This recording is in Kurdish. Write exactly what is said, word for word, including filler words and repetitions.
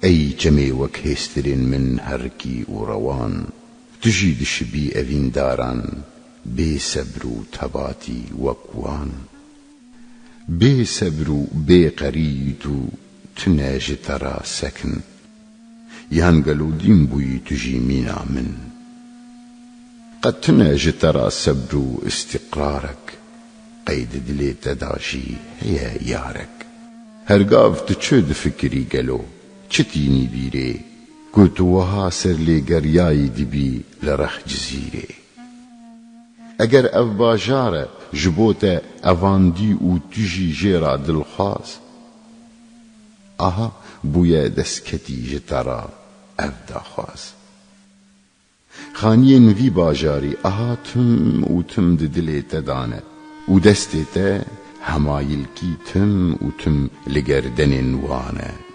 Ey çemê wek hêstirên min herikî û rewan, tu jî dişibî evîndaran, bê sebr û tebatî wek wan. Bê sebr û bê qerî yî tu, tune ji te ra sekin. Yan gelo dîn bûyî tu jî mîna min? Qet tune ji te ra sebr û îstîqrarek, qey di dilê te da jî heye yarek. Her gav tu çi difikirî gelo, çi tînî bîrê, ku tu wiha serlêgeriyayî dibî li rex Cizîrê? Eger ev bajar e ji bo te evandî û tu jî jê ra dilxwaz, aha bûye destketî ji te ra ev daxwaz. Xaniyên vî bajarî aha tim û tim di dilê te dane û destê te hemayilkî tim û tim li gerdenên wan e.